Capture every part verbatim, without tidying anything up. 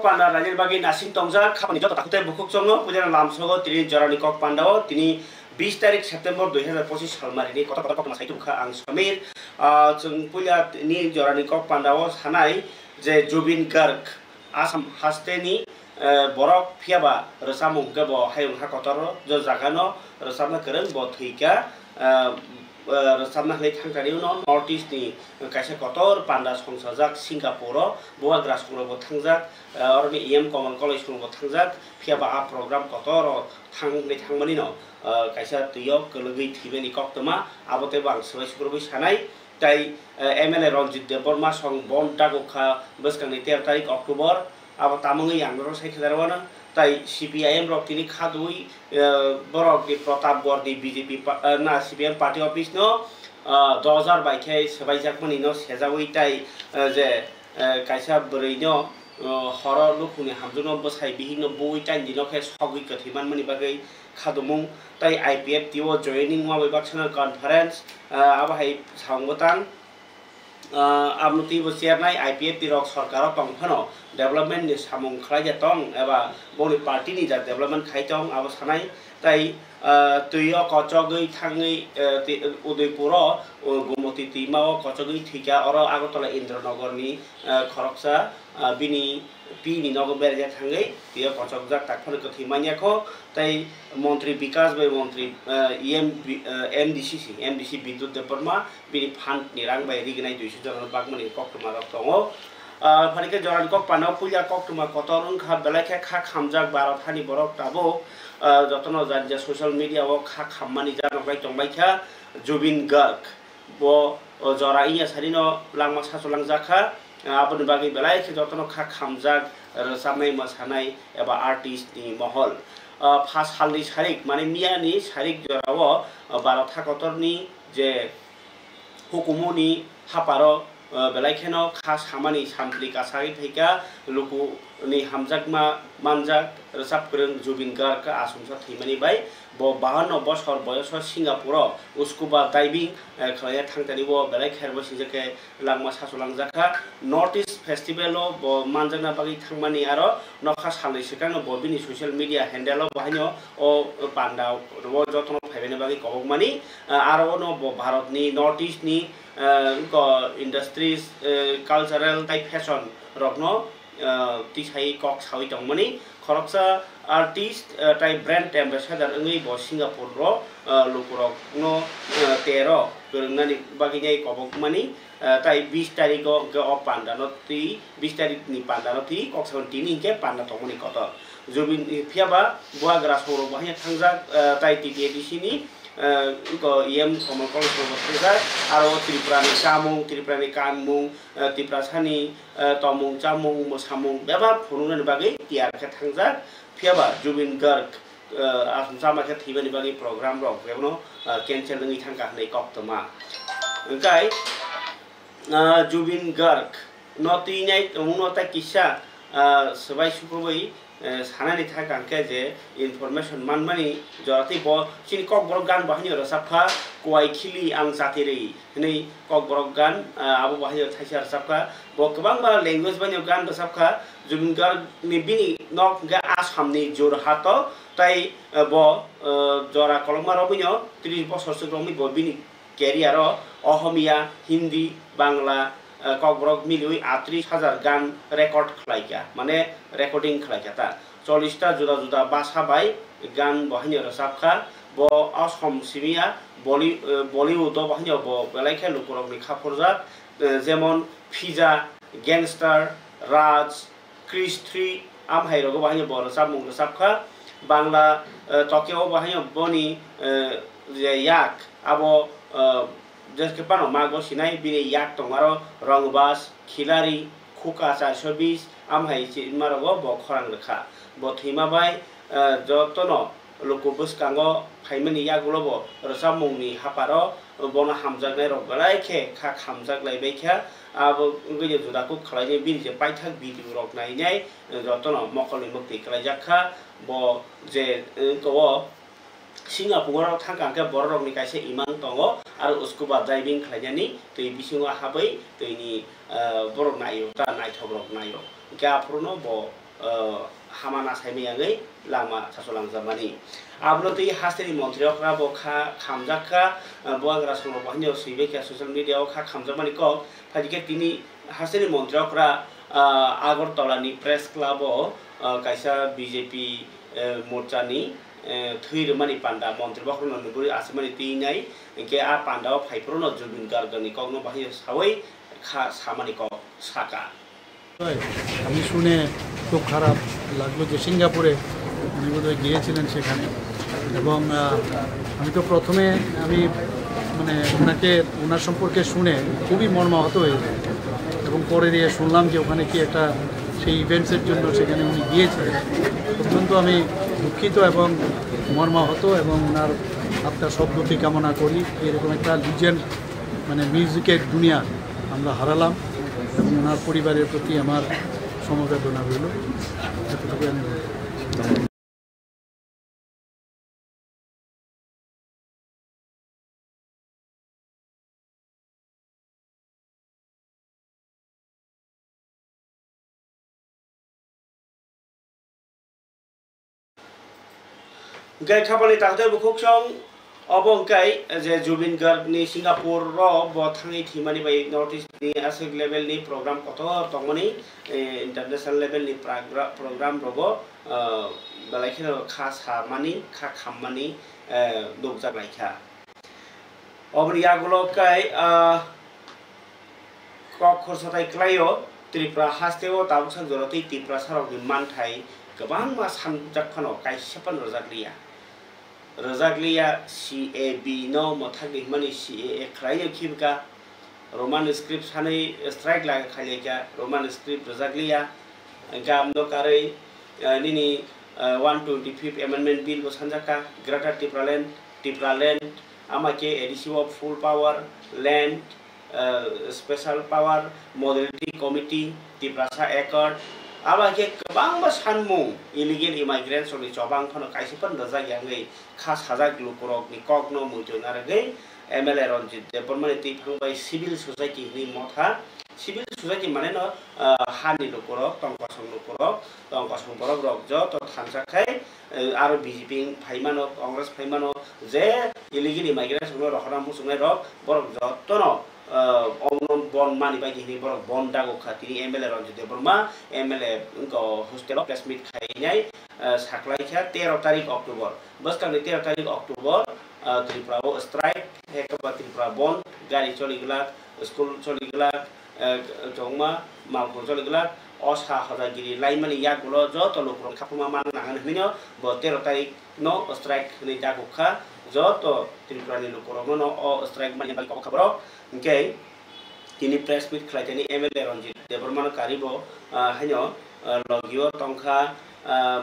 panda raini bagwi nasing tongjak, khapani joto takhuk tei bukhuk chongno puilano lamsogo tini jorani kok pandao tini bis tarik September dui hazar pochis salmarini kotor kotor koktwma sai tubukha ang Samir. Ah, chwng puila ni jorani kok pandao sanai je Zubeen Garg Assam hasteni, eh, borok phiyaba rwchapmung hwnkhe bo hayung ha kotor o je jagano rwchapna kwrwng bo thwikha, eh, eh, rwchapna hwnwi thangkha. Uno North East ni kaisa kotor panda songchajak Singapore o, bubagra songrokbo thangjak, eh, oroni E M Kamal College songrokbo thangjak, phiyaba a program kotor o thang hwnwi thangmani no, eh, kaisa twi o kwlwgwi thwimani koktwma, abo teibo ang swbai sukrubwi sanai. Tai, eh, M L A Ranjit Debbarma song bon dagok kha bwskangni tero tarik October, abo tamungwi ang norok sai khe darwano. Tai C P I M rok tini khadui, eh, borok ni Pratapgarh ni B J P pa-, eh, na C P M party office no, eh, dojar bai khe swbaijakmani no sejaui tai, eh, je, eh, kaisa bwrwi no, eh, horo nukhungni hamjwkno bwsai bihikno bui taini dino khe sogwi kwthwi manmani bagwi khadumung tai I P F T o joining wngma bai baksa no conference, ah, abo hai samung bwtang, ah, abo twibo chairnai I P F T rok sorkaro tong phano development ni samung khlai ja tong eba boni party ni ja development khai tong abo sanai tai, ah, twi o kochogwi thangwi, eh, twi, Udaipur o, o Gomoti twima o kochogwi thwikha oro Agartala Indranagar ni, eh, khoroksa, ah, bini P ni nogo berajak thangwi twiyo kochokjak, tak phano kwthwi manya kho. Tai montri Bikas bai montri, eh, M B, eh, M D C si, M D C Bidyut Debbarma bini fund ni rang bai rignai duisu jora no bakmani koktwma rok tongo. Ah, phani khe jorani kok pano puila koktwma kotor wngkha, belai khe kha khamjak Bharat hani borok tabuk, ah, jotono jani je social media o kha khammani janok bai tongbai kha Zubeen Garg. Bo, o, jora wngya sari no langma sachulangjak kha. Aboni bagwi belai khe jotono kha khamjak rwchapnai, mwsanai eba artist ni mohol. O, pha salni sarik, mane miya ni sarik jorao, o, Bharat hakotor ni je hukumu ni haparo, o, belai kheno kha samani sampli kasagwi phaikha, luku ni hamjakma manjak rwchap kwrwng Zubeen Garg aswngsa thwimani bai bo bahanno bosor boyoso Singapore o scuba diving, eh, khlaina thangtani bo belai khe bo sinjak khe langma sachulangjak kha. North East Festival o bo manjakna bagwi thangmani aro nokha salni swkangno bo bini social media handle o bo haino o panda o jotono phaibaina bagwi kobokmani, eh, aro ono bo Bharat ni North East ni, eh, ko industries, eh, cultural tai fashion rokno ah, tisai kok saui tongmani. Khoroksa artist, ah, tai brand ambassador wngwi bo Singapore ro, ah, lukurokno, ah, tero kwrwngnani bagwi nai kobokmani. Ah, tai bis tarik o hwnkhe o panda no twi, bis tarik ni panda no twi kok saui tini hwnkhe panda tongmani kotor. Zubeen, phiya ba bubagra songrok bo haino thangjak, ah, tai T T A D C ni, ah, ko E M Kamal College bo thajak, aro Tripura ni chamung, Tripura ni kanmung, ah, Tiprasa ni, ah, tongmung chamung, mwsamung bebak phunuknani bagwi tiyar khe thangjak. Phiya ba Zubeen Garg, ah, aswk chama khe thwimani bagwi program rok bebakno, ah, cancel wngwi thangkha hwnwi koktwma. Hwnkhe, ah, Zubeen Garg no twi nai tongmungno tai kisa, ah, swbai sukrubwi, eh, sanani thai kang khe je information manmani jora tei bo chini Kokborok gan bo haino rwchapkha, Kuai Khili Ang Jati Rwi hwnwi Kokborok gan, ah, abo bo haino thaisa rwchapkha. Bo kwbangma language baino gan rwchapkha. Zubeen Garg ni bini nok hwnkhe Assam ni Jorhat o, tai, eh, bo, eh, jora kolokma romwino tris bosor swk romwi bo bini career o Ohomia, Hindi, Bangla, eh, Kokborok miliwi atris hajar gan record khlaikha, mane recording khlaikha ta. Chollish ta juda juda basa bai gan bo haino rwchapkha. Bo Asom simiya Bolly-, eh, Bollywood o bo haino bo belai khe lukurokni khaphurjak, eh, jemon Pizza, Gangster, Raj, Krish three, amhai rogo bo haino bo rwchapmung rwchapkha. Bangla, eh, Tokyo o bo haino boni, eh, je yak abo, eh, jeske phano mago sinai bini yak tongmaro Rangbaz, Khiladi, Khuka charsho bish, amhai chima rogo bo khorang rwkha. Bo thwima bai, eh, jotono luku bwskango phaimani yagulo bo rwchapmungni haparo bono hamjaknairok belai khe kha khamjak lai bai kha. Abo wngwi je juda kuk khlainai bini je paithak video rok nainai, eh, jotono mokolni mwktwi kwlaijak kha. Bo je, eh, wngkha o Singapore o thangkha hwnkhe borok rokni kaisa imang tongo, aro scuba diving khlainani twi bisingo habwi twini, eh, borok naio, ta naithok rok naio. Hwnkhe aphuru no bo ah, hama na saimaya wngwi lama sasolangjak mani. Abono twi hasteni montri okra bo kha khamjak kha, ah, bubagra songrok bo haino swibai kha social media o kha khamjakmani kok. Phaikhe tini hasteni montri okra, ah, Agartala ni press club o, ah, kaisa B J P, eh, morcha ni, eh, thwi rwmani panda montri bokhorokno nugwi achimani twi nai, hinkhe a panda o phaiphuru no Zubeen Garg ni kokno bahai sawi kha samani kok saka. আমি শুনে খুব খারাপ লাগলো যে সিঙ্গাপুরে উনি বোধহয় গিয়েছিলেন সেখানে। এবং, আহ, আমি তো প্রথমে আমি মানে ওনাকে, ওনার সম্পর্কে শুনে খুবই মর্মাহত হয়েছি। এবং পরে দিয়ে শুনলাম যে ওখানে কি একটা সেই ইভেন্টসের জন্য সেখানে উনি গিয়েছিলেন। অত্যন্ত আমি দুঃখিত এবং মর্মাহত, এবং ওনার আত্মার সদ্গতি কামনা করি। এরকম একটা লিজেন্ড, মানে, মিউজিকের দুনিয়া আমরা হারালাম, এবং ওনার পরিবারের প্রতি আমার সমবেদনা রইল। এতটুকু আমি বলতে পারি। Hwnkhe khapangni takhtai bukhuk song obo hwnkhe je Zubeen Garg ni Singapore ro bo thangwi thwimani bai North East ni aswk level ni program kotor tongmani, eh, international level ni pragra-, program rogo, ah, belai kheno kha samani, kha khammani, eh, nukjak laikha. Oboni yagulo kai, ah, kok khorsa tai klaio, Tripura hasteo tabuksa jora tei Tiprasa rokni manthai kwbangma sanjak phano kaisa phano rwjak liya. Rwjak liya C A B no mwthangwi hwnmani C A A khlaio khibika. Roman script sanwi strike laga khailai kha, Roman script rwjak liya. Hwnkhe abno karwi, ah, nini, ah, one twenty-fifth Amendment Bill bo sanjak kha, Greater Tipraland, Tipraland, ama khe A D C o full power, land, ah, special power, modality committee, Tiprasa Accord, abo hai khe kwbangma sanmung illegal immigrants rokni chobang phano kaisa phano rwjak ya wngwi kha sajak lukurokni kokno muitu narwgwi M L A Ranjit Debbarmani twiphang bai civil society hinwi motha. Civil society mane no, ah, hani lukurok, tongkosong lukurok, tongkosong borok rok joto thansa khai, eh, aro B J P phaimano, Congress phaimano, je illegal immigrants rokno rohorna muchungnai rok, borok jotono, ah, omono bon mani bai hinwi borok bon dago kha. Tini M L A Ranjit Debbarma, M L A wngkha hostel o press meet khainai, ah, saklai kha tero tarik October. Bwskangni tero tarik October, ah, Tripura o strike, hai khe ba Tripura bon, gari choli glak, school choli glak, eh, chongma malkhung choli glak, o sa hojagiri laimani yagulo joto lukurok khapuma man nangan hinwi no bo tero tarik no strike hinwi daguk kha, joto Tripura ni lukurok no o strike mani bai kok kha borok. Hinkhe tini press meet khlai tini M L A Ranjit Debbarma no karibo, ah, haino, ah, logio tongkha, ah,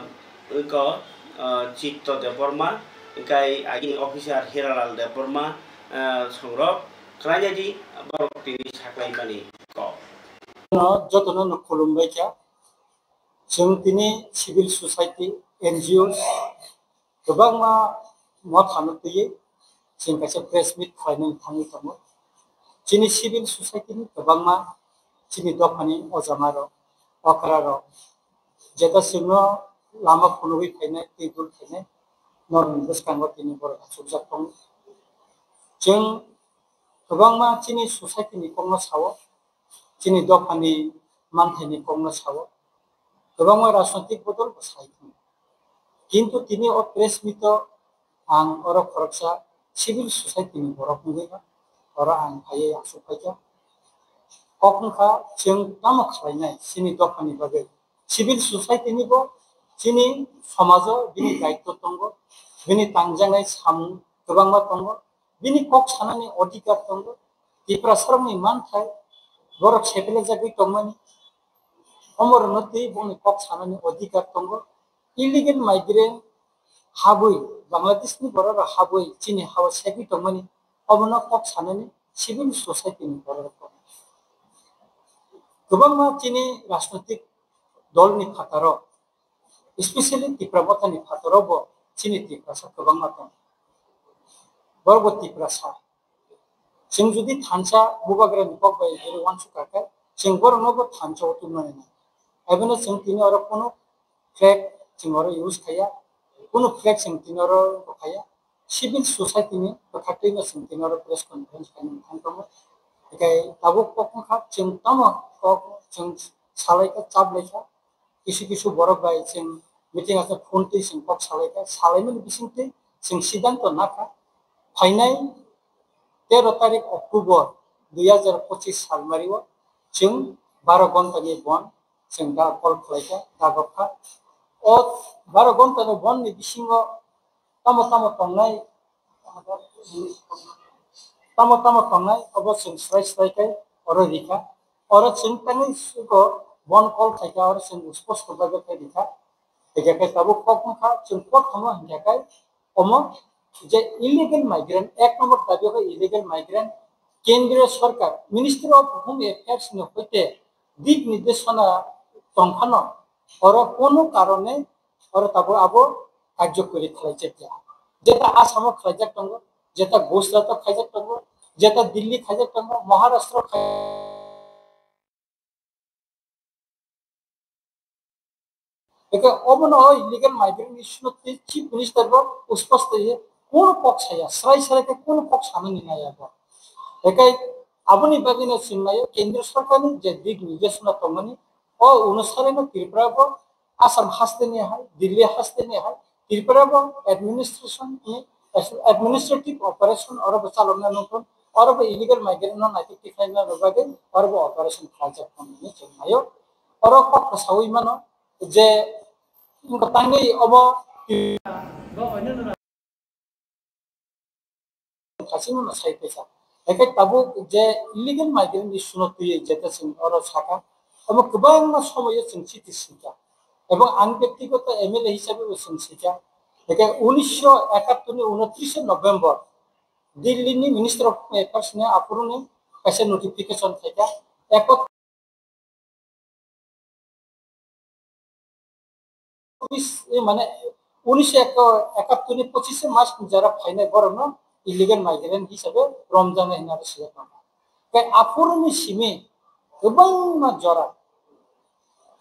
wngkha, ah, Chitto Debbarma, hwnkhe agini officer Hiralal Debbarma, ah, songrok khlainai di borok tini saklaimani kok. No, jotono no khulumbai kha. Chwng tini civil society, N G Os, kwbangma mothano twiwi chwng kaisa press meet khlainani thangwi tongo. Chini civil society ni kwbangma chini dophani ojamarok, okrarok, jeta chwngno lama phunugwi phainai, twi dul phainai, norokni bwskango tini borok achukjak tongo. Chwng kwbangma chini society ni kokno sao, chini dophani manthaini kokno sao, kwbangma rajnoitik bodol bo sai tongo. Kintu tini o press meet o ang oro khoroksa civil society ni borok wngwi no oro ang phaiwi achuk phaikha. Kok wngkha chwng tamo khlainai chini dophani bagwi. Civil society ni bo chini somajo bini daitw tongo, bini tangjaknai samung kwbangma tongo, bini kok sanani odhikar tongo. Tiprasarokni manthai borok sepelejagwi tongmani, omorokno twi bongni kok sanani odhikar tongo. Illegal migrant habwi, Bangladeshni bororok habwi chini hao segwi tongmani, obono kok sanani civil society ni bororok tongo. Kwbangma chini rajnoitik dolni phataro, especially Tipra Mothani phataro bo chini Tiprasa kwbangma tongo. Borok bo Tiprasa. Chwng jodi thansa bubagrani kok bai jodi uansuk kha khe, chwng borokno bo thansa o tubunani nai. Abono chwng tini oro kono flag chwng oro use khaiya, kunu flag chwng tini oro bo khaiya, civil society ni bwkhaktwi no chwng tini oro press conference khaina mwthang tongo. Hinkhe tabuk kok wngkha chwng tamo kok chwng salaikha, chaplaikha, kisu kisu borok bai chwng meeting aswk phone twi chwng kok salaikha, salaimani bisingtwi chwng siddhanto nakha. Phainai tero tarik October dui hajar pochis salmario chwng baro ghonta ni bon chwng da call khlaikha, da gokha. O baro ghonta ni bon ni bisingo tamo tamo tongnai, tamo tamo tongnai obo chwng srai srai khe oro rikha. Oro chwng tangwi sugo bon call khaikha, oro chwng sposto bagwi khe rikha. Hinkhe khe tabuk kok wngkha, chwng kok thangma hinkhe khe omo je illegal migrant, ek number dabi khe illegal migrant, kendriyo sorkar, Ministry of Home Affairs ni hoite dik nirdeshona tongphano oro kono karone oro tabuk abo karjokori khlaijakya. Jeta Assam o khlaijak tongo, jeta Gujarat o khaijak tongo, jeta Delhi khaijak tongo, Maharashtra o khai-, Eke obono o illegal migrant issue no tei Chief Minister bo uspas tei kono kok saya, srai srai khe kono kok sanani naya bo. Eke aboni bagwi no chwng nayo kendriyo sorkar ni je dik nirdeshona tongmani, o onusare no Tripura bo Assam haste ni hai, Delhi haste ni hai, Tripura bo administration ni, administrative operation oro bo chalokna nukun, oro bo illegal migrant no naitwi tikhlaina bagwi oro bo operation khlaijak tongo hinwi chwng nayo. Oro kok kwsaui mano je wngkha tangwi obo Kasino na sai pesa. Ekai tabuk je illegal migrant ni suno tuye jeta sing oro saka. Omo kwbangma somoyo chwng chiti sika. Ebong ang byaktigoto M L A hisabe bo chwng sika. Ekai unisho ekattor ni unotris November Delhi ni Minister of Affairs ni aphuru ni kaisa notification khaika. Ekot-, unis, eh, mane, unisho ekattor ni pochishe March ni jara phainai borokno illegal migrant hisabe romjaknai hwnwi aro swijak mano. Tei aphuru ni simi kwbangma jora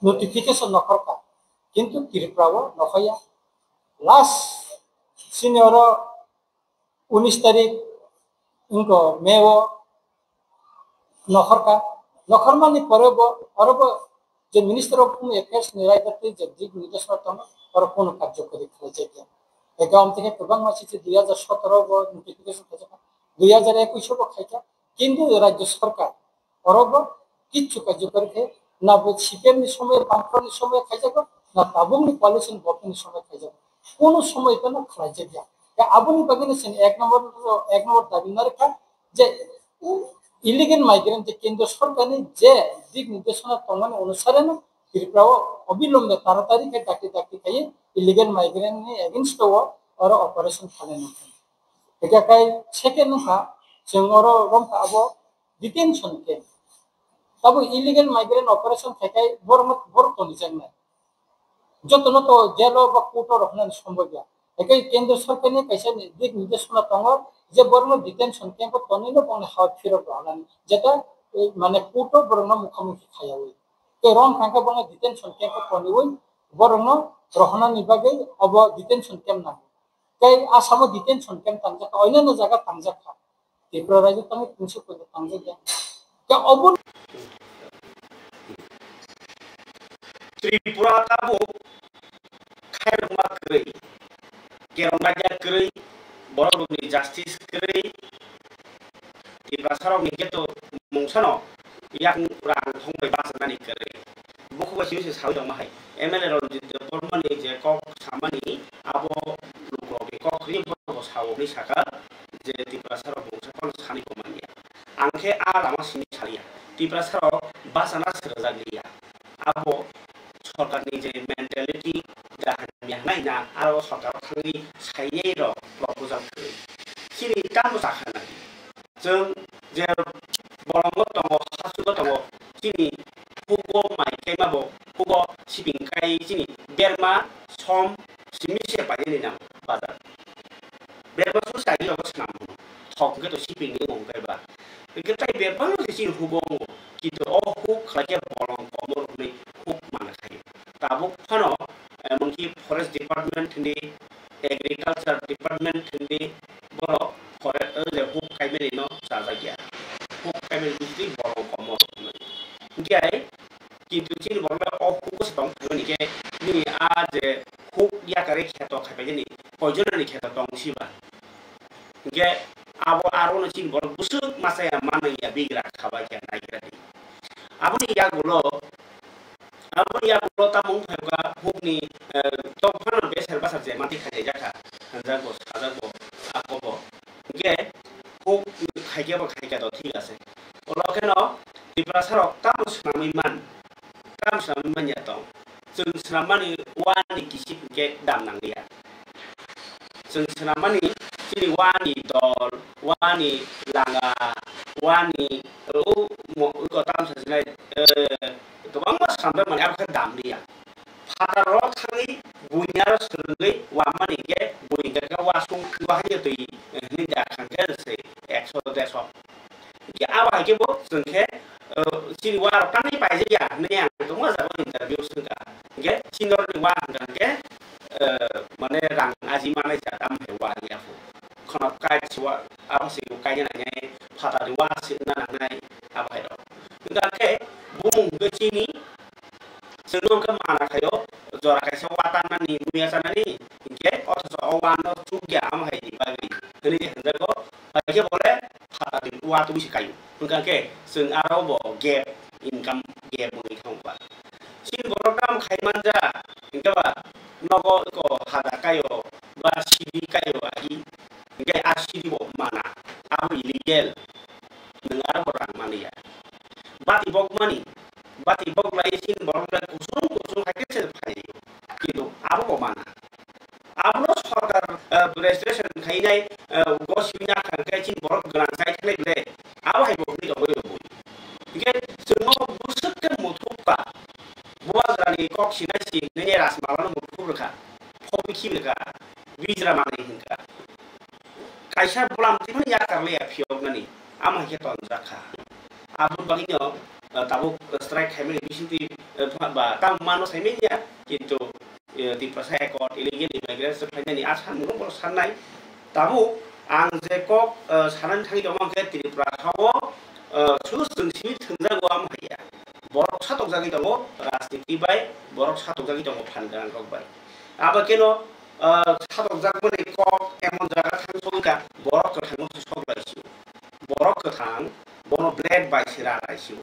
notification nokhorkha, kintu Tripura o nokhorya. Last sini oro unis tarik wngkha May o nokhorkha. Nokhormani pore bo oro bo je Minister of Home Affairs ni raida tei je dik nirdeshona tongo, oro kono karjokori khlaijakya. Ega omtike kwbangma sisi dui hajar sotoro bo notification khaijakha, dui hajar ekush o bo khaikha, kintu rajya sarkar oro bo kichu karjokori khe, na bo C P M ni somoy, Bamfront ni somoy khaijago, na tabuk ni coalition government ni somoy khaijago. Kono somoy phano khlaijakya. Ya aboni bagwi no chwng ek number, ek number dabi narwkha je illegal migrant je kendro sarkar ni je dik nirdeshona tongmani onusare no Tripura o obilombe taratari khe dakti dakti khaiwi illegal migrant ni against o oro operation khlainai. Ega kai second wngkha chwng oro romkha abo detention camp. Tabuk illegal migrant operation khaikai borok, borok tonijaknai. Jotono to jail o ba court o rohornani sombobya. Ekai kendro sarkar ni kaisa ni dik nirdeshona tongo je borokno detention camp o tonwi no bongni ha phirok rohornani. Jeta, eh, mane court o borokno mukha mukhi khayawi. Tei rom thangkhe bono detention camp o tonwi borokno rohornani bagwi obo detention camp nango. Tei Assam o detention camp tangjak kha, oinano jaga tangjak kha. Tripura rajyo tangwi tungsi poito tangjak ya. Tei obo Tripura tabuk khairokma kwrwi, kerongnaida kwrwi, borok rokni justice kwrwi, Tiprasa rokni khe to mungsano yakung rang thong bai bachanani kwrwi. Bukhuk bai simi se sawi tongma hai. M L A Ranjit Debbarma ni je kok samani abo lukurokni kok ri borok bo sao hwnwi saka je Tiprasa rok mungsa phano sani komanya. Ang khe a lama simi saliya. Tiprasa rok bachana srwjak liya. Abo sorkarni je mentality da hamya hwnai na aro sorkaro thangwi sainai rok proposal kwrwi. Chini tamo sakha nai. Chwng je bolongo tongo, hasugo tongo, chini hugo mai kaima bo hugo siping kai chini berma som simi se painani nang bazar. Berma su sai logo swnam thok hwnkhe to siping ni wng kai ba. Hwnkhe tai berma no se chini hugo wngo, kintu o huk khlai khe bolong komo rwgwi huk mana khaio. Tabuk phano, ki forest department hindi, agriculture department hindi, borok fore-, o je huk kaimani no chajak ya. Huk kaimani bwswtwi bolong komo. Hinkhe ai, kintu chini borok le o huk se tong phaimani khe, nini a je huk yakarwi kheto khaipaijani, koijonani kheto tong siba. Hinkhe abo aro no chini borok bwswk masa ya, manang ya, bigra khabai khe naigra di. Aboni yagulo, aboni yagulo tamo wng phaikha hukni, eh, tongphano beser basar je manti khaijak kha, hanjakbo, sajakbo, akobo. Hinkhe huk khaikhe bo khaikha to thik ase. Olo kheno Tiprasa rok tamo swnamwi man, tamo swnamwi man ya tong. Chwng swnammani wani kisip hinkhe dam nangliya. Chwng swnammani chini wani dol, wani langa, wani, o, mo-, iko tamsa sinai, eh, kwbangma swrambjakmani abo khe dam liya. Phatar rok thangwi buini aro swrwngwi wammani hinkhe bui hinkhe wasung, wahaino twi, eh, hinwi da khangkhe se ekso dersho. Hinkhe abo hai khe bo chwng khe, eh, chini wa rok tangwi paijak ya hinwi ang tongma jaga o interview swngkha. Hinkhe chini norokni wa hwnkha hinkhe, eh, mane rang aji manai jaga tamo hai wa ya pho. Khonok kait se wa, abo se bo kaina nangnai, phatar ni wa se wngna nangnai, abo hai rok. Hinkha khe bumung hinkhe chini Chwngno hwnkhe mana khaio, jora kaisa wa tanani, muya chanani, hinkhe othocho o wano chukya, amo hai ni bagwi hwnwi hinjago, hai khe bole phatarni wa twi se kaio. Hwnkha khe chwng aro bo gap, income gap wngwi thangkha. Chini borok tamo khai manja, hinkhe ba nogo eko hada kaio, ba sidi kaio agi, hinkhe a sidi bo mana, abo illegal, nwng aro bo rang manliya. Bati bokmani, bati boklai chini borok le kuchung kuchung hai khe se phaio. Kintu abo bo mana. Abono sorkar, eh, registration khainai, eh, go sibina kha khe chini borok gwnang chai thanai bwle. Abo hai bo hwnwi tongwi rw bui. Hinkhe chwngno bwswk khe muthubkha. Bubagrani kok sinai si hwnwi Rajmalano muthub rwkha. Phobi khi rwkha. Bijra manwi hwnkha. Kaisa bwlam twi phano yakar le ya phiyoknani, amo hai khe tonjak kha. Aboni bagwino, eh, tabuk strike khaimani bisingtwi, eh, ba tamo mano saimanya, kintu, eh, Tiprasa Accord, illegal immigrants phainani a sanmung borok sannai. Tabuk ang je kok, eh, sanani thangwi tongma hwnkhe Tripura hao, eh, suru chwng simi thwngjago amo hai ya. Borok satokjagwi tongo rajniti bai, borok satokjagwi tongo phan gwnang rok bai. Abo keno, ah, satokjakmani kok emon jaga thang sogwi kha, borok kwthangno se sok lai sio. Borok kwthang bono blade bai se ra lai sio.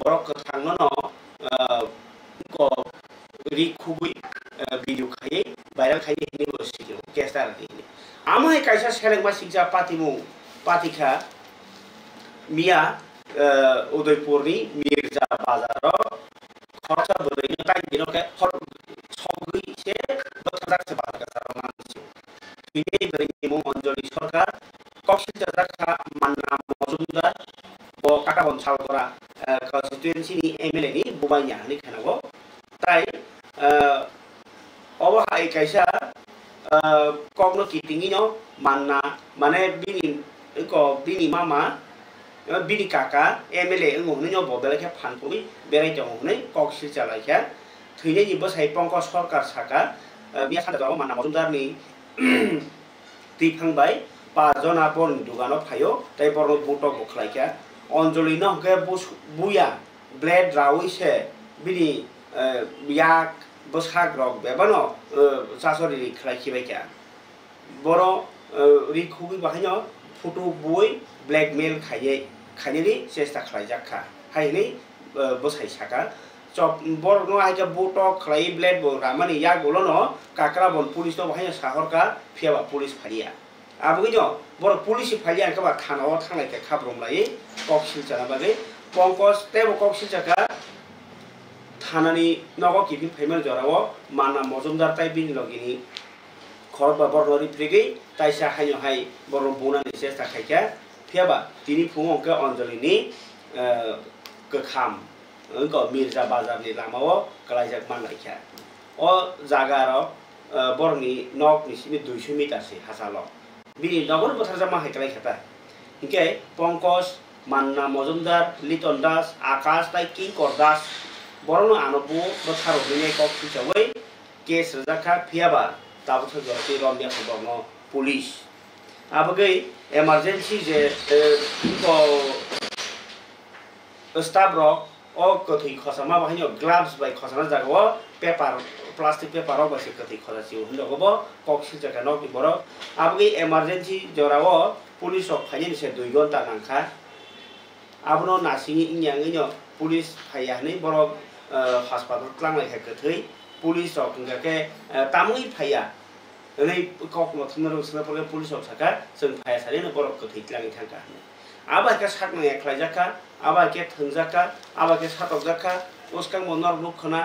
Borok kwthangno no, ah, ko ri khugwi, ah, video khaiwi viral khaiwi hinwi bo sio, case dara di hinwi. Amo hai kaisa selengma siksa patimung patikha miya, ah, Udaipurni Mirza Bazaro khoroksa bwrwino tai bino khe hor sogwi se bwthajak se bazar kwcharo nang sio. Tini bwrwini mung Anjali Sarkar, kok silchajak kha Manna Mojumdar, bo Kakabon Salgora, eh, constituency ni M L A ni bubaini hwnwi khwnago. Tai, eh, obo hai kaisa, eh, kokno kitingino Manna, mane bini, ko bini mama, eh, bini kaka M L A wngo hwnwi no bo belai khe phan phui berai tongo hwnwi kok silcha lai kha. Thwinani bwsai Pankaj Sarkar saka, eh, miya saka jora Manna Mojumdar ni twiphang bai pas jona borokni dugano phaio, tei borokno butok bo khlai kha. Anjali no hwnkhe bus-, buya blade raui se bini, eh, yak bwsak rok bebano, eh, chasori ri khlai khibai kha. Boro, eh, ri khugwi bahaino photo bui blackmail khainai, khainani chesta khlaijak kha, hai hwnwi, eh, bwsai saka. Chop-, borokno hai khe butok khlai blade bo ramani yagulono Kakrabon police no bahaino sahorkha, phiyaba police phaliya. Abogwino borok police phaliya hwnkhe ba thana o thanglai khe khabrom laiwi kok silchana bagwi. Pankaj teibo kok silchakha, thanani nogo kiphil phaimani jorao Manna Mojumdar tai bini logini khorokba borokno riphirigwi taisa haino hai borokno bunani chesta khaikha. Phiyaba tini phungo hwnkhe Anjali ni, eh, kwkham wngkha Mirza Bazar ni lama o kwlaijak manlaikha. O jaga rok, eh, borokni nok ni simi duiso meter se hachalo. Bini nogo no bwtharjakma hai kwlaikha ta. Hinkhe Pankaj, Manna Mojumdar, Liton Das, Akash tai Kinkor Das borokno ano bo bwtharo hwnwi kok silchaui case rwjak kha, phiya ba tabuk khe jora twi romya kha borokno police. Abagwi emergency je, eh, info staff rok o kwthwi khosama bo haino gloves bai khosana jaga o paper, plastic paper rok bai se kwthwi khosa sio hinwi bo kok silchakha nokni borok. Abagwi emergency jora o police rok phainani se dui gonta nangkha. Abono nasingwi wngya wngwino police phaiya hinwi borok, eh, hospital tlanglai kha kwthwi. Police rok hwnkha khe, eh, tamwi phaiya. Hwnwi kokno thumna rwng swnam porkhe police rok sakha, "Chwng phaiya sani no borok kwthwi tlangwi thangkha," hwnwi. Abo hai khe saknang ya khlaijak kha, abo hai khe thwngjak kha, abo hai khe satokjak kha, bwskangbo norok nuk khna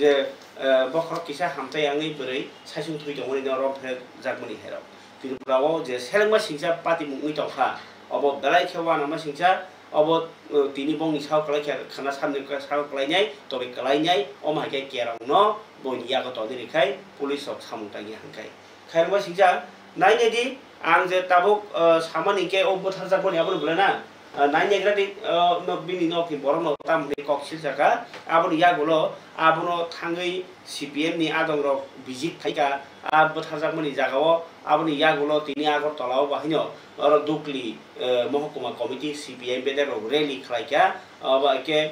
je, eh, bokhorok kisa hamtai wngwi bwrwi saisung thwi tongmani no rom pherjakmani hai rok. Tripura o je selengma singcha patimung wngwi tongkha, obo belai khe uanama singcha, obo, eh, tini bongni sao kwlai khe khna samni sao kwlainai, tobwi kwlainai, omo hai khe kerongno boini yago tongwi rwkhai police rok samung tangya hwnkhai. Khairokma singcha, nainai di, ang je tabuk, eh, samani khe o bwtharjakmani abono belai na, eh, nainaigra di, eh, no, bini nokni borokno tamni kok silsakha, aboni yagulo abono thangwi C P M ni adongrok visit khaikha, a bwtharjakmani jagao, aboni yagulo tini Agartala o bahaino oro Dukli, eh, Mohokuma Committee C P M bedek rok rally khlaikha, abo hai khe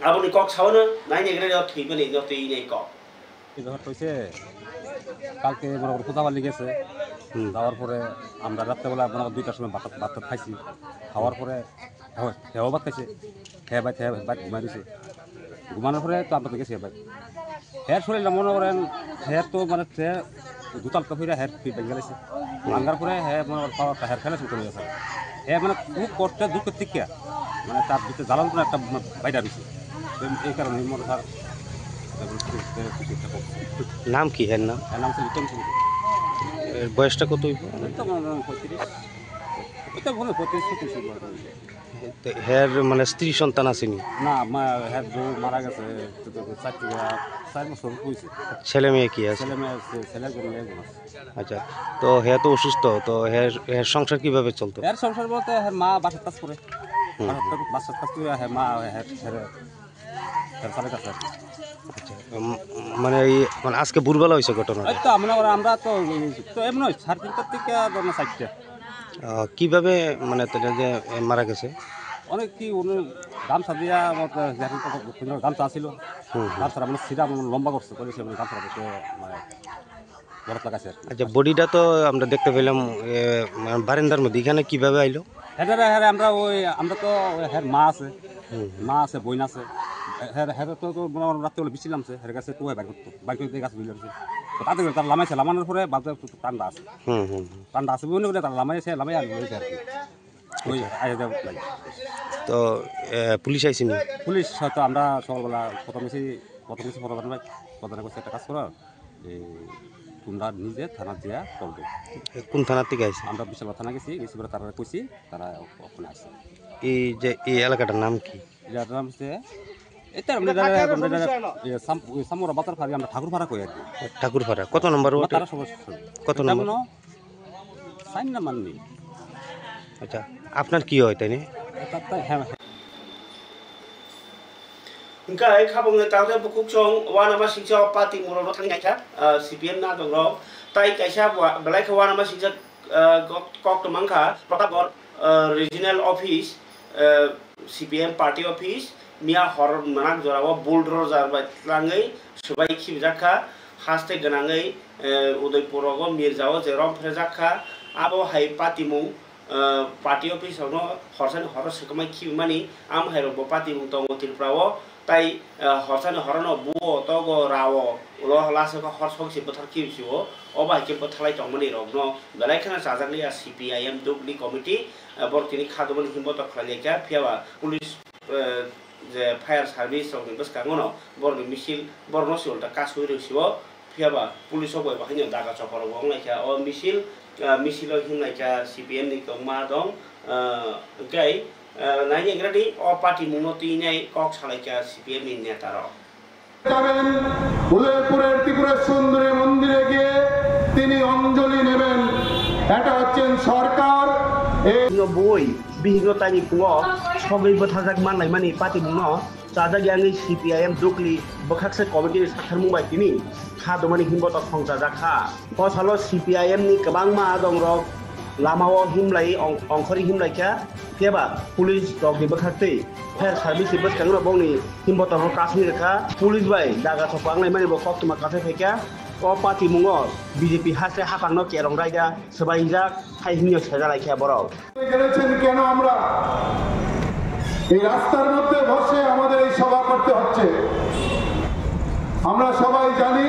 aboni kok saono nainaigra di o thwimani no twi nai kok. এই ব্যাপারটা হয়েছে, কালকে মনে করো কোথাও গেছে। হুম। যাওয়ার পরে আমরা রাত্রেবেলা মনে করো দুইটার সময় ভাত, ভাত টাত খাইছি। খাওয়ার পরে, হ্যাঁ, হ্যাঁ, ভাত খাইছে। হ্যাঁ, ভাই, হ্যাঁ, ভাই, ঘুমাই দিছে। ঘুমানোর পরে তো আমরা তো গেছি ভাই। হ্যাঁ, শরীরটা মনে করেন, হ্যাঁ, তো মানে, হ্যাঁ, দুতাল তো ফিরে, হ্যাঁ, ফিরে বেঙ্গাল আছে। হুম। ভাঙ্গার পরে, হ্যাঁ, মনে করেন, পাওয়ারটা, হ্যাঁ, ফেলে শুরু করে গেছে। হ্যাঁ, মানে, খুব কষ্টে, দুঃখের থেকে, মানে, তার ভিতরে জ্বালানো একটা, মানে, বাইরে রয়েছে। এই, এই কারণে মনে হয়, নাম কি এর নাম? এর নাম হচ্ছে লিটন সিং। এর বয়সটা কত হইব? ওই তো মনে হয় পঁয়ত্রিশ। ওই তো মনে হয় পঁয়ত্রিশ, ছত্রিশ হইব আর কি। তো এর মানে স্ত্রী সন্তান আছেনি? না, মা, হ্যাঁ, বউ মারা গেছে, তো, তো, চার, চার বছর হয়েছে। ছেলে মেয়ে কি আছে? ছেলে মেয়ে আছে, ছেলে একজন, মেয়ে একজন আছে। আচ্ছা, তো হে তো অসুস্থ, তো হের, হের সংসার কিভাবে চলতো? এর সংসার বলতে হ্যাঁ মা বাসার কাজ করে। হুম। বাসার কাজ, বাসার কাজ করে হ্যাঁ মা, হ্যাঁ, হ্যাঁ, হ্যাঁ, চালাইতেছে আর কি। আচ্ছা, উম, মানে এই, মানে আজকে ভোরবেলা হয়েছে ঘটনা? এই তো আমরা, আমরা তো, তো এমনি সাড়ে তিনটার থেকে ধরো চারটা। আহ, কিভাবে মানে তারা যে, এ, মারা গেছে? অনেক কি, উনি গামছা দিয়া, আমার তো, এখন তো কোনো গামছা ছিল। হুম, হুম। গামছা মানে সিধা মানে লম্বা করছে, করে সে মানে গামছা দিয়ে মানে বরফ লাগাইছে আর কি। আচ্ছা, বডিটা তো আমরা দেখতে পেলাম, এ, মানে বারান্দার মধ্যে, এখানে কিভাবে আইলো? হ্যাঁ, হ্যাঁ, হ্যাঁ, আমরা ওই, আমরা তো ওই, হ্যাঁ, মা আছে, হুম, হুম। মা আছে, বোন আছে। হ্যাঁ, হ্যাঁ, তো, তো মনে হয় রাত্রে বেলা বৃষ্টি নামছে, হ্যাঁ, গেছে তো বাইর করতো, বাইর করে গাছ বুঝে লাগছে। তো তাতে করে তারা লামাইছে, লামানোর পরে বাদে একটু ঠান্ডা আছে। হুম, হুম, হুম। ঠান্ডা আছে, বিভিন্ন করে তারা লামাইছে, লামাই আর রয়েছে আর কি। ওই আচ্ছা। আগে যাবো, যাই। তো, এ, পুলিশ আইসেনি? পুলিশ হয়তো আমরা সকালবেলা প্রথমে সেই, প্রথমে সেই প্রধান ভাই, প্রধানের কাছে একটা কাজ করো, যে তোমরা নিজে থানা দিয়া করবে। এ, কোন থানা থেকে আইছে? আমরা বিশালগড় থানা গেছি, গেছি পরে তারা কইছি, তারা ওখানে আসছে। এই যে এই এলাকাটার নাম কি? এটার নাম হচ্ছে, এটা আমরা এটা জায়গা, কাঠের আমরা জায়গা, সমস্যা হলো। ইয়ে, সাম-, ওই সামুরা বাতার ফাঁড়ি, আমরা ঠাকুরপাড়া কই আর কি। ঠাকুরপাড়া। কত নম্বর ওয়ার্ড? তেরোশো বছর। কত এটা নম্বর? মনে হয় চার নম্বর নেই। আচ্ছা, আপনার কি হয় তাই নিয়ে? এটা তো, হ্যাঁ, হ্যাঁ। Hingke khabangni tangde bukhuk chwng uanama singcha o party moro no thangwi naikha, ah, C P M nadongrok. Tai kaisa wa-, belai khe uanama singcha, ah, kok, kok tongmang kha Pratapgarh, ah, regional office, ah, C P M party office, miya hor mwnang jorao bulldozer bai tlangwi swbai khibijak kha, haste gwnangwi, eh, Udaipur rogo Mirjao je rom phrejak kha, abo hai patimung, eh, party office rokno horsani horo swkangmai khibimani, am hai rokbo patimung tongo Tripura o, tai, eh, horsani horono buo, togo, rao, ulo lasao khe hor sokse bwthar khibisio, obo hai khe bwtharlai tongmani rokno belai kheno chajakliya C P I M Dukli committee, eh, borok tini kha doboni himbo tok khlai lai kha, phiya ba police, eh, je fire service rokni bwskango no borokni misil borokno se ulta kasui rw sio, phiya ba police rok bai bo haino daga chopra rok bo wng lai kha o misil, ah, misil o him lai kha C P M ni kwbangma dong, ah, hwnkhe, ah, nai naigra di o party mung no twi nai kok sa lai kha C P M ni neta rok. যাবেন উদয়পুরের ত্রিপুরা সুন্দরী মন্দিরে গিয়ে তিনি অঞ্জলি নেবেন। এটা হচ্ছেন সরকার। এই Bihikno tani phungo sogwi bwthajak manlaimani patimungno Chajak yangwi C P I M Dukli bwkhakse committee ni sakharmung bai tini kha dumani himbotok khongchajak kha. O salo C P I M ni kwbangma adongrok lamao himlai ong-, ongkhorwi himlaikha, phiyaba police rokni bwkhaktwi fire service ni bwskango bongni himbotok no kasui rwkha. Police bai daga thok wnglaimani bo koktwma kasai phaikha. O patimungo B J P haste haphangno kerong raida swbaijak hai hwnwi sejalaikha borok. গেলেছেন কেন? আমরা এই রাস্তার মধ্যে বসে আমাদের এই সভা করতে হচ্ছে। আমরা সবাই জানি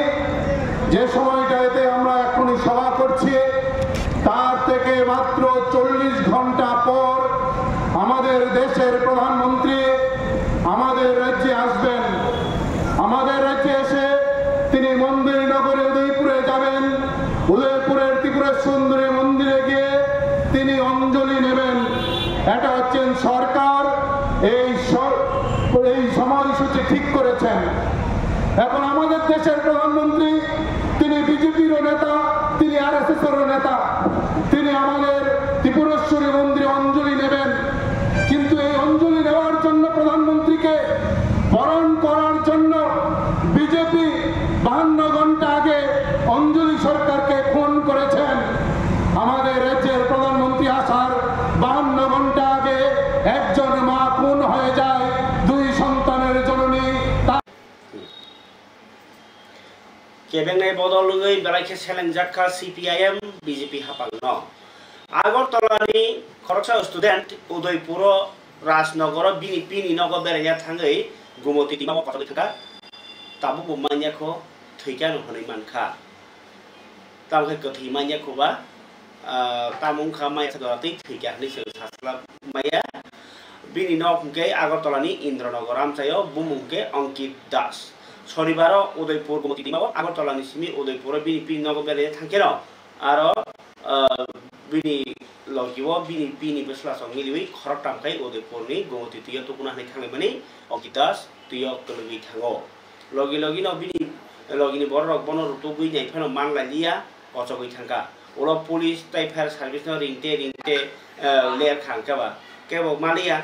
যে সময়টাতে আমরা এখনই সভা করছি, তার থেকে মাত্র চল্লিশ ঘন্টা পর আমাদের দেশের প্রধানমন্ত্রী আমাদের রাজ্যে আসবেন। আমাদের রাজ্যে এসে তিনি মন্দির নগরী উদয়পুরে যাবেন। উদয়পুরের ত্রিপুরা সুন্দরী মন্দিরে গিয়ে তিনি অঞ্জলি নেবেন। এটা হচ্ছেন সরকার এই সর-, এই সময়সূচি ঠিক করেছেন। এখন আমাদের দেশের প্রধানমন্ত্রী, তিনি বিজেপিরও নেতা, তিনি আরএসএসেরও নেতা, তিনি আমাদের ত্রিপুরেশ্বরী মন্দিরে অঞ্জলি নেবেন। কিন্তু এই অঞ্জলি নেওয়ার জন্য প্রধানমন্ত্রীকে বরণ করার জন্য বিজেপি বাহান্ন ঘন্টা আগে অঞ্জলি সরকারকে খুন করেছেন। আমাদের রাজ্যের প্রধানমন্ত্রী আসার বাহান্ন ঘন্টা আগে একজন মা খুন হয়ে যায় দুই সন্তানের জননী। Kebengnai bodol wngwi belai khe selengjak kha C P I M B J P haphangno. Agartala ni khoroksa student Udaipuro Rajnogoro bini pini nogo beraina thangwi Gumoti twima o kochogwi thangkha. Tabukbo manya kho, thwikha no hwnwi mankha. Tamo khe kwthwi manya kho ba, ah, tamo wngkha maya sa jora twi thwikha hwnwi chwng sasla maya. Bini nok hwnkhe Agartala ni Indranagar amchaio, bumung hwnkhe Ankit Das. Sonibaro Udaipur Gumoti twima o Agartala ni simi Udaipuro bini pini nogo beraina thangkheno aro, ah, bini logio bini pini bwsla chwng miliwi khoroktham khai Udaipur ni Gumoti twio tukuna hwnwi thanglaimani Ankit Das twio kwlwgwi thango. Logi logi no bini logi ni borok rok bono rutugwi nai phano man lai liya, kochogwi thangkha. Ulo police tei fire service no ringte ringte, eh, ler kha hwnkhe ba. Kebo maliya,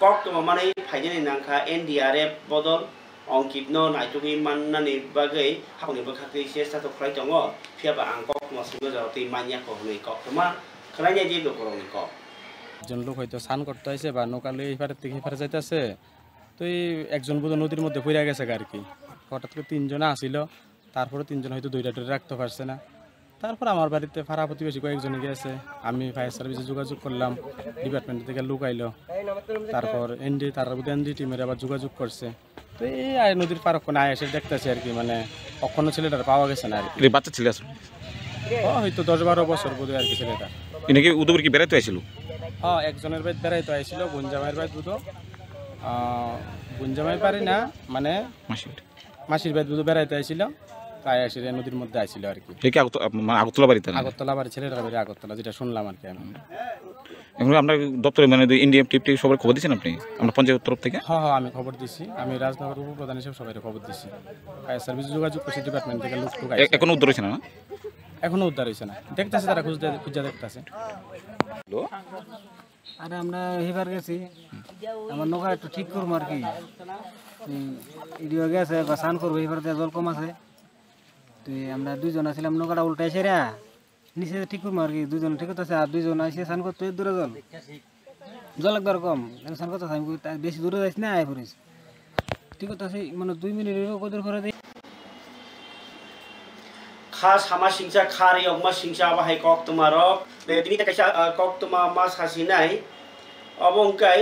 koktwma manwi phainani nangkha N D R F bodol Ankit no naitugwi mannani bagwi haphangni bwkhaktwi chesta to khlai tongo, phiyaba ang koktwma swngna jora twi manya kho hwnwi koktwma khwlainai di lukurokni kok. একজন লোক হয়তো স্নান করতে আইছে বা নৌকা লইয়া এপার থেকে এপারে যাইতেছে, তো এই একজন বোধহয় নদীর মধ্যে পড়ে গেছে আর কি। হঠাৎ করে তিনজন আসিল, তারপরে তিনজন হয়তো ধরে ধরে রাখতে পারছে না। তারপর আমার বাড়িতে পাড়া প্রতিবেশী কয়েকজনে গেছে, আমি ফায়ার সার্ভিসে যোগাযোগ করলাম, ডিপার্টমেন্ট থেকে লোক আইলো, তারপর এনডি, তারা বোধহয় এনডি টিমের আবার যোগাযোগ করছে। তো এই আয় নদীর পার ওখানে আয় এসে দেখতেছি আর কি, মানে অখনো ছেলেটার পাওয়া গেছে না আর কি। এই বাচ্চা ছেলে আসলে ও হয়তো দশ বারো বছর বোধহয় আর কি ছেলেটা। ইনি কি উদয়পুর কি বেড়াইতে আইছিল? হ্যাঁ, একজনের বাড়িতে বেড়াইতে আইছিল, গুঞ্জামাইয়ের বাড়িতে বুধো। আহ, গুঞ্জামাই পারি না, মানে মাসির বাড়ি। মাসির বাড়িতে বুধো বেড়াইতে আইছিল, তাই আসলে নদীর মধ্যে আইছিল আর কি। এ কি আগত-, মানে আগরতলা বাড়িতে না? আগরতলা বাড়ি, ছেলেটার বাড়ি আগরতলা, যেটা শুনলাম আর কি আমি। এখন আপনার দপ্তরে মানে এনডিএফ টিপ টিপ সবার খবর দিয়েছেন আপনি? আমরা পঞ্চায়েত তরফ থেকে? হ্যাঁ, হ্যাঁ, আমি খবর দিছি, আমি রাজনগর উপপ্রধান হিসেবে সবাই খবর দিছি। ফায়ার সার্ভিস যোগাযোগ করছি, ডিপার্টমেন্ট থেকে লোক টোক এ-, আইছে। এখনো উদ্ধার হয়েছে না? এখনো উদ্ধার হয়েছে না, দেখতেছে তারা, খুঁজতে, খুঁজতে দেখতেছে। হ্যালো? আরে আমরা হিবার গেছি, আমার নৌকা একটু ঠিক করবো আর কি। তুই ইডিও গেছে, বা স্নান করবো, হিবার দিয়ে জল কম আছে। তুই আমরা দুইজন আছিলাম, নৌকাটা উল্টাই সেরা নিচে ঠিক করবো আর কি। দুইজন ঠিক করতেছে, আর দুইজন আইসে স্নান করতে দূরে জল, জল একবার কম, আমি স্নান করতে আমি কই, "তা বেশি দূরে যাইস না, আয় পড়িস।" ঠিক করতেছে, মানে দুই মিনিট হইলো, কত দূর করে দেই। Kha sama singcha, kha riyokma singcha, abo hai koktwma rok. Tini ta kaisa, ah, koktwma ma sasinai. Obo hwnkhe,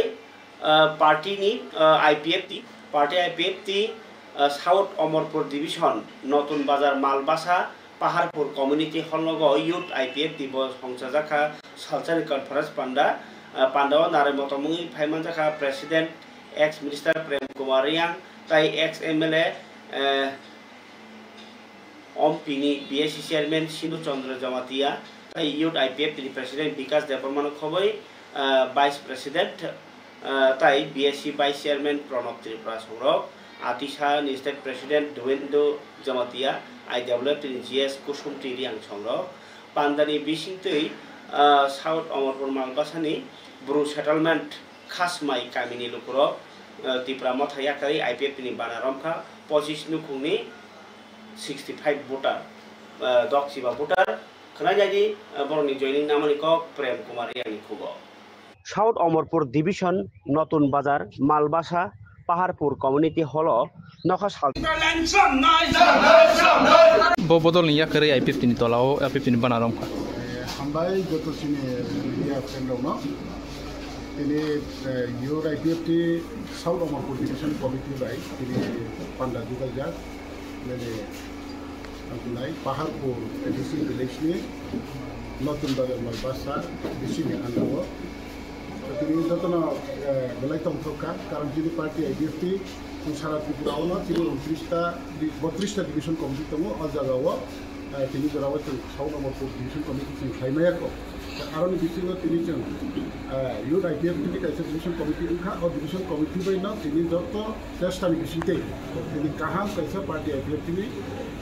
ah, party ni, ah, I P F T, party I P F T, ah, South Omorpur Division, Notun Bazar Malbasa, Paharpur Community Hall nogo Youth I P F T bo songchajak kha salsani conference panda. Ah, pandao narai motom wngwi phai manjak kha President ex Minister Prem Kumar Reang tai ex M L A, eh, Ompini B S C Chairman Sindhu Chandra Jamatia tai Youth I P F T ni President Bikas Debbarmano khoboi, ah, Vice President, ah, tai B S C Vice Chairman Pranab Tripura songrok, Atisa ni State President Dwendo Jamatia, I W F T ni G S Kusumti Riang songrok, pandani bisingtwi, ah, South Omorpur Malbasani Bru Settlement Khasmai kamini lukurok eh, Tipra Motha yakarwi I P F T ni bana romkha, pochis nukhungni sixty five voter, eh, dok chiba voter khwnai jai di, eh, borokni joining namani kok Prem Kumar Riyani khugo. South Omorpur Division, Notun Bazar, Malbasa, Paharpur Community Hall o nokha sal Bo bodolni yakarwi I P F T ni tola o I P F T ni bana romkha. Hambai joto chini media friend rokno. Tini, eh, Youth I P F T South Omorpur Division Committee bai tini panda juda jak. Nini, ang nai Paharpur A D C village ni Notun Bazar Malbasa A D C ni under o. Tini jotono, eh, belai tongthok kha, karon chini party I P F T, chwng sara Tripura o no chini untris ta, botris ta division committee tongo, o jaga o, eh, tini jora o chwng South Omorpur division committee chwng khlai maya kho. Aroni bisingo tini chwng, eh, Youth I P F T ni kaisa division committee wngkha, o division committee bai no tini joto chesta ni bisingtwi tini kaham kaisa party I P F T ni,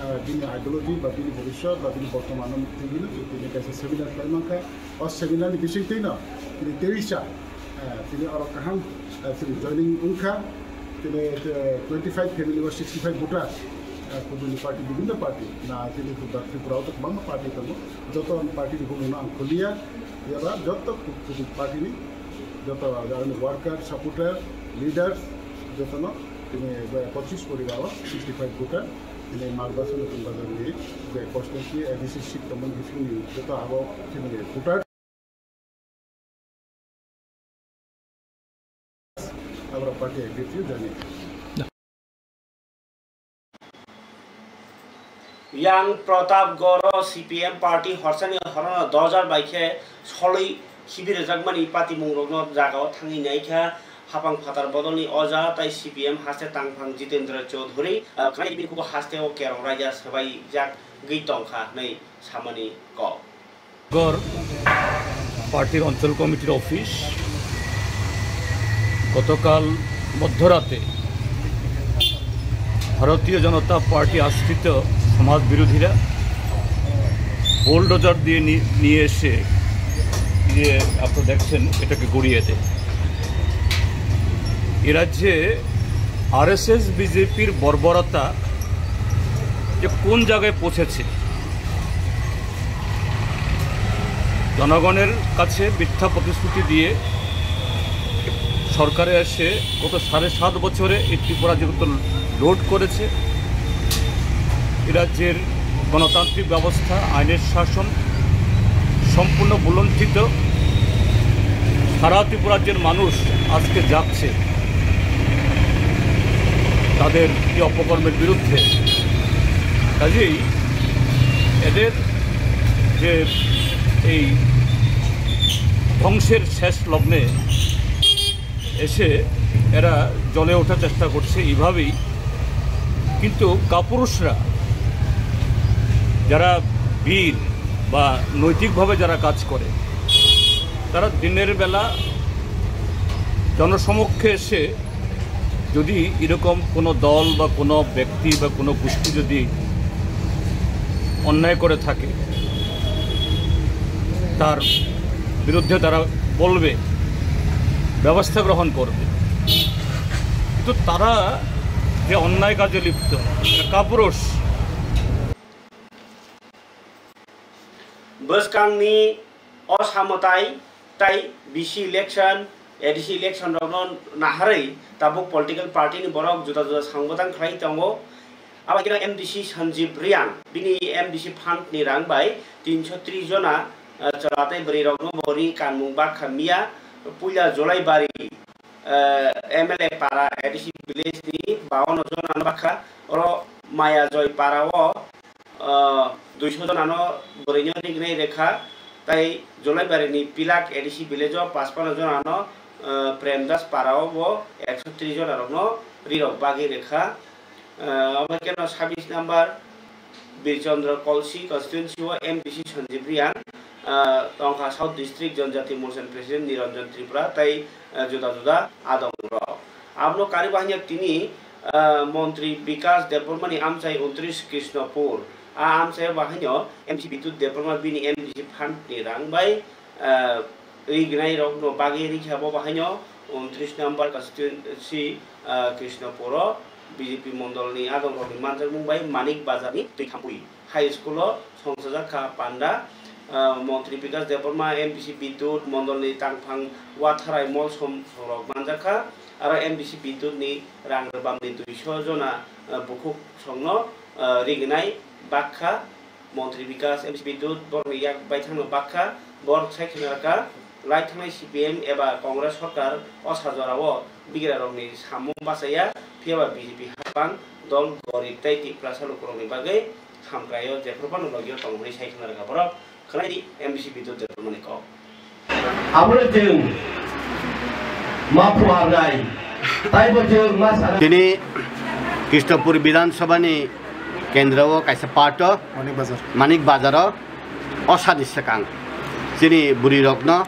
eh, bini ideology ba bini bhobishyot ba bini bortoman no tini, tini kaisa seminar khlai mankha. O seminar ni bisingtwi no tini terisa, eh, tini oro kaham, eh, tini joining wngkha, tini, eh, twenty five family o sixty five voter, eh, kubuni party, bibhinno party, na tini Tripura o to kwbangma party tongo, joto party ni bumung no ang khuliya, yaba joto ku-, kubun party ni joto aroni worker, supporter, leaders, jotono tini, eh, pochis poribar o sixty five voter, tini Malbasa Notun Bazar ni je constituency A D C seat tongmani bisingni joto abo tini voter. Abra party executive jani. Yang Pratapgarh o C P M party horsani horono dojar bai khe solwi khibi rwjakmani patimungrokno jagao thangwi naikha. Hapang phatar bodolni oja tai C P M haste tangphang Jitendra Chaudhuri, ah, khwnai bini kubo haste o kerong raida swbaijak gwi tongkha hwnwi samani kok. গড় পার্টির অঞ্চল কমিটির অফিস গতকাল মধ্যরাতে ভারতীয় জনতা পার্টি আশ্রিত সমাজ বিরোধীরা বুলডোজার দিয়ে নি-, নিয়ে এসে, যে আপনারা দেখছেন, এটাকে গুড়িয়ে দেয়। এ রাজ্যে আরএসএস বিজেপির বর্বরতা যে কোন জায়গায় পৌঁছেছে, জনগণের কাছে মিথ্যা প্রতিশ্রুতি দিয়ে সরকারে এসে গত সাড়ে সাত বছরে এই ত্রিপুরা যেহেতু লুট করেছে, এ রাজ্যের গণতান্ত্রিক ব্যবস্থা, আইনের শাসন সম্পূর্ণ ভূলুণ্ঠিত। সারা ত্রিপুরা রাজ্যের মানুষ আজকে যাচ্ছে তাদের এই অপকর্মের বিরুদ্ধে। কাজেই এদের যে এই ধ্বংসের শেষ লগ্নে এসে এরা জ্বলে ওঠার চেষ্টা করছে এইভাবেই। কিন্তু কাপুরুষরা, যারা বীর বা নৈতিকভাবে যারা কাজ করে, তারা দিনের বেলা জনসমক্ষে এসে যদি এরকম কোনো দল বা কোনো ব্যক্তি বা কোনো গোষ্ঠী যদি অন্যায় করে থাকে, তার বিরুদ্ধে তারা বলবে, ব্যবস্থা গ্রহণ করবে। কিন্তু তারা যে অন্যায় কাজে লিপ্ত, কাপুরুষ। Bwskangni o samwtai tai bisi election, A D C election rokno naharwi tabuk political party ni borok juda juda sangbothang khlai tongo. Abo khe M D C Sanjib Reang, bini M D C fund ni rang bai tinsho tris jona, eh, chwla tei bwrwi rokno bo ri kanmung bakha miya. Puila Jolaibari, eh, M L A para A D C village ni bawan jona no bakha, oro Maya Joy para o, ah, duisho jonano bwrwino rignai rwkha, tai Jolaibari ni Pilak A D C village o pachpano jonano, ah, Premdas para o bo ekso tris jona rokno rirok bagwi rwkha. Ah, omo khe no sabis number Birchandra Kolsi constituency o M D C Sanjib Reang, ah, tongkha South District Janjati Morcha ni President Niranjan Tripura tai, ah, juda juda adong rok. Abono karwi bahai tini, ah, Montri Bikas Debbarma ni amchai untris Krishnapur. A amchai o bahaino M C Bidut Debbarma bini M D C fund ni rang bai, ah, rignai rokno bagwi rikha bo bahaino untris number constituency, ah, Krishnapuro B J P mondolni adongrokni manjakmung bai Manik Bazarni Twikhampui High School-o songchajak kha panda. Ah, Montri Bikas Debbarma, M D C Bidyut, mondolni tangphang Watharai Molsom songrok manjak kha. Aro M D C Bidyutni rang rwbamni duiso jona, ah, bukhuk songno, ah, rignai bakha. Montri Bikas, M C Bidyut, borokni yak baithangno bakha, borok sai khna kha, lai thangnai C P M eba Congress sorkar o sa jorao bigrarokni samung bachaya, phiyaba B J P hapang dol gorib tei Tiprasa lukurokni bagwi hamkraio, jephru phano logio tongo hwnwi sai khna kha borok. Khwnai di M D C Bidyut Debbarmani kok. Abono chwng ma phuarnai, taibo chwng ma sana. Tini Krishnapur Bidhan Sabhani kendro o kaisa part o Manik Bazar. Manik Bazar o osani swkang chini bwrwi rokno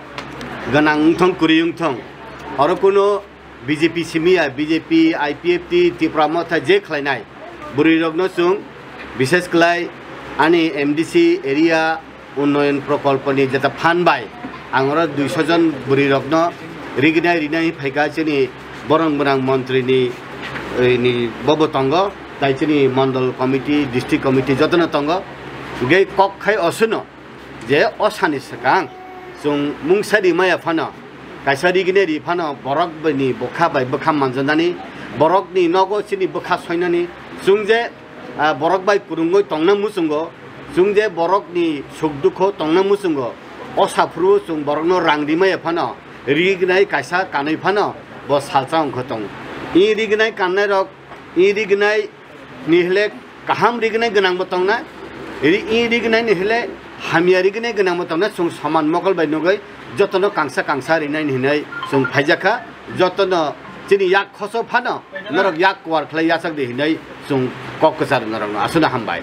gwnang wngthong kwrwi wngthong oro kuno B J P simiya, B J P, I P F T, Tipra Motha je khlainai bwrwi rokno chwng bishes khlai ani M D C area unnoyon prokolponi jeta phan bai ang oro duiso jon bwrwi rokno rignai rinai phaikha chini borong bwrang montri ni, eh, ni bobo tongo, tai chini mondol committee, district committee jotono tongo. Hingke kok khai osuno je osani swkang chwng mungsa rimaya phano, kaisa rignai ri phano borok bai ni bwkha bai bwkha manjaknani, borok ni nogo chini bwkha soinani, chwng je ah, borok bai kwrwngwi tongna muchungo, chwng je borokni suk dukho tongna muchungo, o saphuru chwng borokno rang rimaya phano, rignai kaisa kanwi phano bo salsa wngkha tongo. I rignai kannairok, i rignai ni hile kaham rignai gwnangbo tongnai, ri-, i rignai ni hile hamya rignai gwnangbo tongnai, chwng soman mokol bai nugwi jotono kangsa kangsa rinai hinwi chwng phaijakha. Jotono chini yak khoso phano norok yak kuar khlai yachak di hinwi chwng kok kwchar norokno aswkno hambai.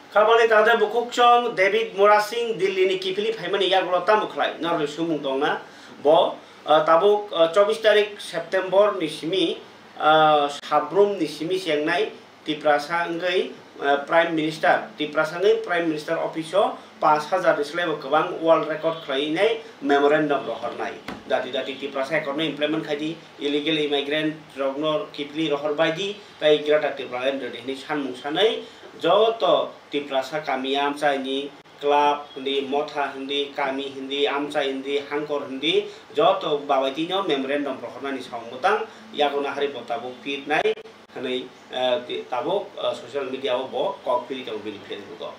Kabani tangde bukhuk chong David Murasing Delhi ni kiphilwi phaimani yagulo tamo khlai norokni sumung tongna bo, ah, tabuk, ah, chobbish tarik September ni simi, ah, Sabrum ni simi chengnai Tiprasa wngwi, ah, Prime Minister, Tiprasa wngwi Prime Minister office o pash hajar ni slai bo kwbang world record khlai nai memorandum rohornai. Dati dati Tiprasa accord no implement khai di, illegal immigrant rokno kiphilwi rohor bai di, tei Greater Tipraland rwdi hinwi sanmung sanwi joto Tiprasa kami amchaini club hindi, motha hindi, kami hindi, amchai hindi, hangkor hindi, joto babaitino memorandum rohornani samung bwtang yago nahari bo tabuk phirnai hwnwi, eh, ti-, tabuk, eh, social media o bo kok phiri tongo bini Facebook o.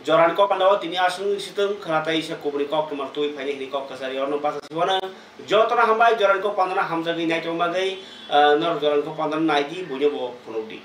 Jorani kok panda o tini aswk wngwi sitwng khwnatai se kubuni kok twmar twi phaini hwnwi kok kwchari orno basa siwano. Jotono hambai, jorani kok pandano hamjagwi naitong bagwi, eh, norok jorani kok pandano naidi, buino bo phunukdi.